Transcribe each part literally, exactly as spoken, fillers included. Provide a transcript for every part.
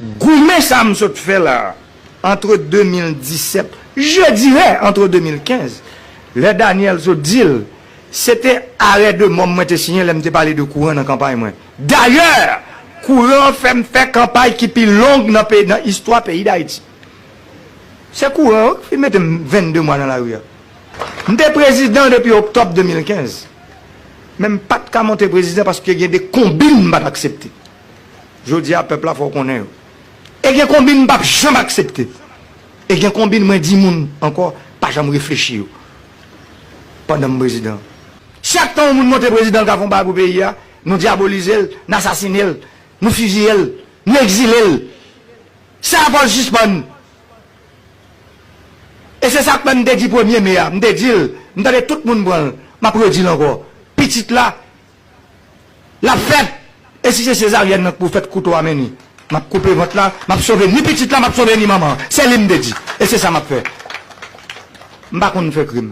Goumen sa m sot fè la, entre deux mille dix-sept, je dirais entre deux mille quinze, lè Daniel sot di l, se te arè de mò mwen te siyen lè m te pale de kouran nan kanpay mwen. Dayè, kouran fè m fè kanpay ki pi long nan peyi, nan istwa peyi Dayiti. Se kouran wi ki mete m vennde mwa nan lari a. M te prezidan depi oktòb de mil kenz. Men m pa t ka monte prezidan paske gen de konbin m pa t aksepte. Jodi a, pèp la fò w konnen yo. E gen konbin m p ap janm aksepte. E gen konbin mwen di moun ankò, pa janm reflechi yo. Pandan m prezidan. Chak tan yon moun monte prezidan, l ka fè yon bagay pou peyi a, nou dyabolize l, n asasine l, nou fiziye l, nou egzile l. Sa fò l sispann. E se sa k fè m te di premye me a, m te di l, m tande tout moun pran l, m ap redi l ankò. Pitit la, l ap fèt. E si se sezaryèn nan k pou fèt, kouto a mennen. M ap koupe vant la, m ap sove ni pitit la, m ap sove ni manman an. Se li m te di. E se sa m ap fè. M pa konn fè krim.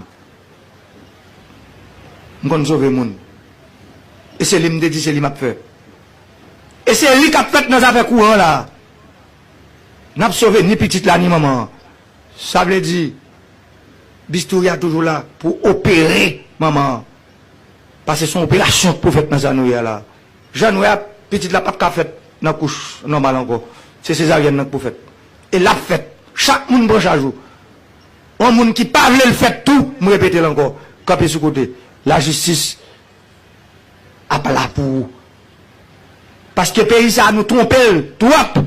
M konn sove moun. E se li m te di, se li m ap fè. E se li k ap fèt nan zafè kouran la. N ap sove ni pitit la, ni manman an. Sa vle di, bistouri a toujou la pou opere manman an. Paske se yon operasyon k pou fèt nan sa nou ye a la. Jan nou wè a, pitit la p ap ka fèt nan kouch nòmal ankò. Se sezaryèn nan k pou fèt. E l ap fèt. Chak moun pran chaj ou. Yon moun ki pa vle l fèt tou, m repete l ankò, kanpe sou kote. Lajistis ap la pou ou. Paske peyi sa a, nou twonpe l twòp.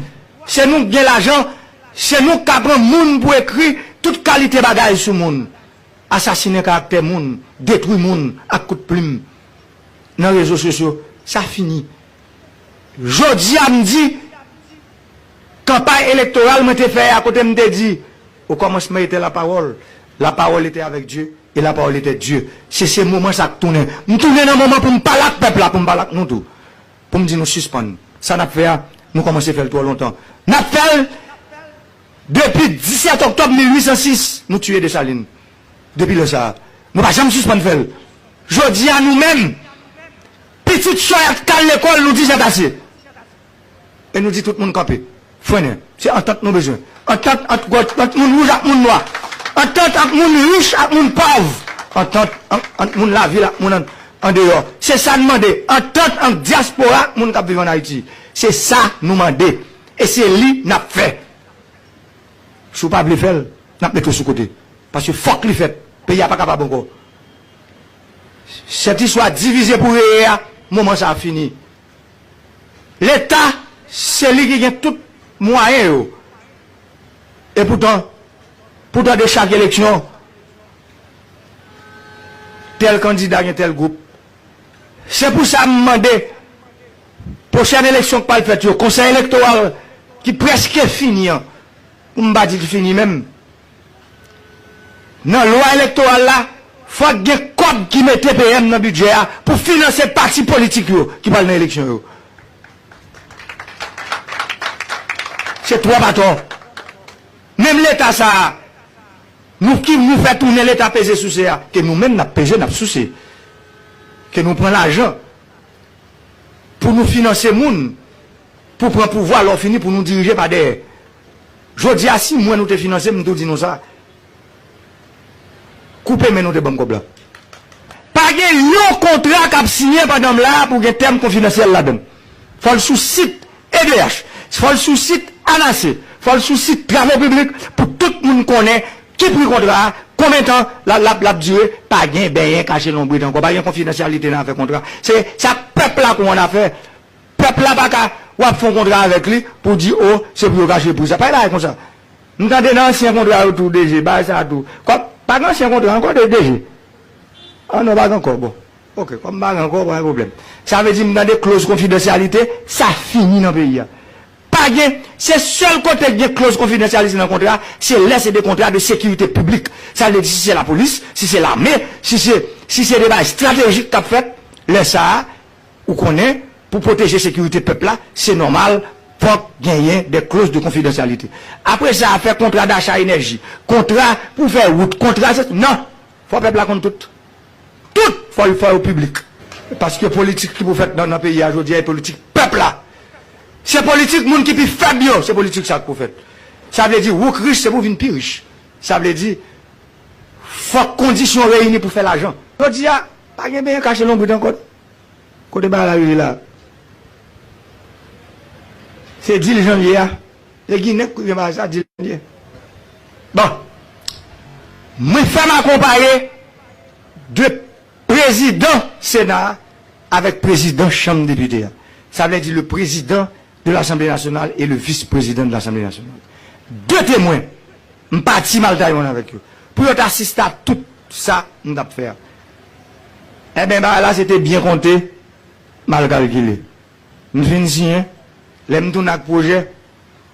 Se nou k gen lajan, se nou k ka pran moun pou ekri tout kalite bagay sou moun. Asasinen karaktè moun, detwi moun ak kout plim nan rezo sosyo, sa fini. Jodi a m di, kanpay elektoral mwen te fè a kote m te di, au commencement était la parole, la parole était avec Dieu, et la parole était Dieu. Se, se moman sa k tounen. M tounen nan moman pou m pale ak pèp la, pou m pale ak nou tou. Pou m di nou sispann. Sa n ap fè a, nou kòmanse fè l twò lontan. N ap fè l depi disèt oktòb mil uit san sis, nou tiye Desalin. Depi lè sa a, nou pa janm sispann fè l. Jodi a, nou menm, pitit Choyat k al lekòl, nou di sètase. E nou di tout moun kanpe. Frennen. Se antant nou bezwen. Antant ant, ant moun wouj ak moun nwa. Antant ant moun rich ak moun pòv. Antant ant, ant moun lavil ak moun an, andeyò. Se sa n mande. Antant ant dyaspora ak moun k ap viv ann Ayiti. Se sa nou mande. E se li n ap fè. Si w pa vle fè l, n ap mete w sou kote. Paske fòk li fèt. Peyi a pa kapab ankò. Sèt istwa divize pou reye a, moman sa a fini. Leta, se li ki gen tout mwayen yo. E poutan, poutan de chak eleksyon, tèl kandida gen tèl gwoup. Se pou sa m mande, pwochèn eleksyon k pral fèt yo, konsèy elektoral ki prèske fini an, pou m pa di l fini menm, nan lwa elektoral la, fòk gen kòb ki mete P M nan bidjè a pou finanse pati politik yo ki pral nan eleksyon yo. Se twòp atò. Menm Leta sa a, nou ki nou fè tounen Leta peze souse a, ke nou menm n ap peze, n ap souse. Ke nou pran lajan pou nou finanse moun, pou pran pouvwa, lè w fini pou nou dirije pa dèyè. Jodi a, si m wè nou te finanse m, m tou di nou sa. Koupe men nou te ban m kòb la. Pa gen yon kontra k ap siyen pandan m la pou gen tèm konfidansyèl ladan l. Fò l sou sit E D H. Fò l sou sit ANACE. Fò l sou sit Travo Piblik pou tout moun konnen ki pri kontra a, konbyen tan l ap, l ap, l ap dire. Pa gen benyen kache lonbrit ankò. Pa gen konfidansyalite nan afè kontra. Se sa pèp la konn afè. Pèp la pa ka, w ap fè yon kontra avèk li pou di, o, se pou yo kache pri sa. Pa gen bagay konsa. M tande nan ansyen kontra yo tou, D G, bagay sa a tou. Kòm, pa gen ansyen kontra ankò, D G? Ah non, pa gen ankò, bon. Ok, kòm pa gen ankò, pa gen pwoblèm. Sa vle di, m tande kloz konfidansyalite, sa fini nan peyi a. Pa gen, se sèl kote gen kloz konfidansyalite nan kontra, se lè se de kontra de sekirite piblik. Sa vle di, si se lapolis, si se lame, si se, si se de bagay estratejik k ap fèt, lè sa a, ou konnen, pou pwoteje sekirite pèp la, se nòmal, fòk genyen de clause de confidentialité. Apre sa, fè kontra dacha enèji, kontra pou fè wout, kontra se, non! Fò pèp la konn tout. Tout! Fò, fò yo piblik. Paske politik ki pou fèt nan, nan peyi a jodi a, e politik pèp la. Se politik moun ki pi fèb yo, se politik sa k pou fèt. Sa vle di, wouk rich, se pou vin pi rich. Sa vle di, fòk kondisyon reyini pou fè lajan. Jodi a, pa gen benyen kache lonbrit ankò. Kote bagay la rive la? Se dil jan l ye a. Se Ginen k gen bagay sa, dil jan l ye. Bon. Mwen fè m akonpaye de prezidan Sena a avèk prezidan Chanm Depite a. Sa vle di le président de l'Assemblée nationale et le vice-président de l'Assemblée nationale. De temwen, m pati m al Taiwan avèk yo. Pou yo t asiste a tout sa m t ap fè a. Enben, bagay la se te byen konte, mal kalkile. M fin siyen, lè m tounen ak pwojè,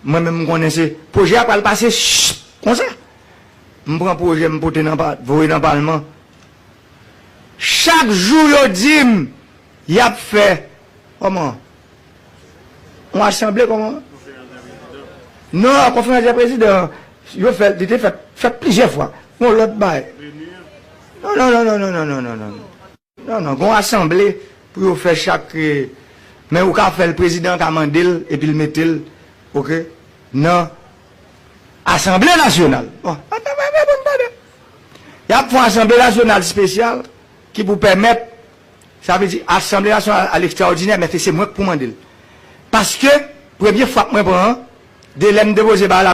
mwen menm m konnen se pwojè a pral pase ch-, konsa. M pran pwojè, m pote nan pa-, voye nan palman. Chak jou yo di m, y ap fè, kòman? Yon asanble, kòman? Non, konferans de prezidan, yo fè, li te fèt, fèt plizyè fwa. Yon lòt bagay. Non, non, non, non, non, non, non, non, non. Non, non, gon asanble pou yo fè chak, eh, men ou ka fè l, prezidan ka mande l, epi l mete l, oke, nan Asanble Nasyonal. Bon, y ap fè yon Asanble Nasyonal espesyal ki pou pèmèt, sa vle di, Asanble Nasyonal a lekstraòdinè, men se mwen k pou mande l. Paske, premye frap mwen pran an, de lè m depoze bagay la,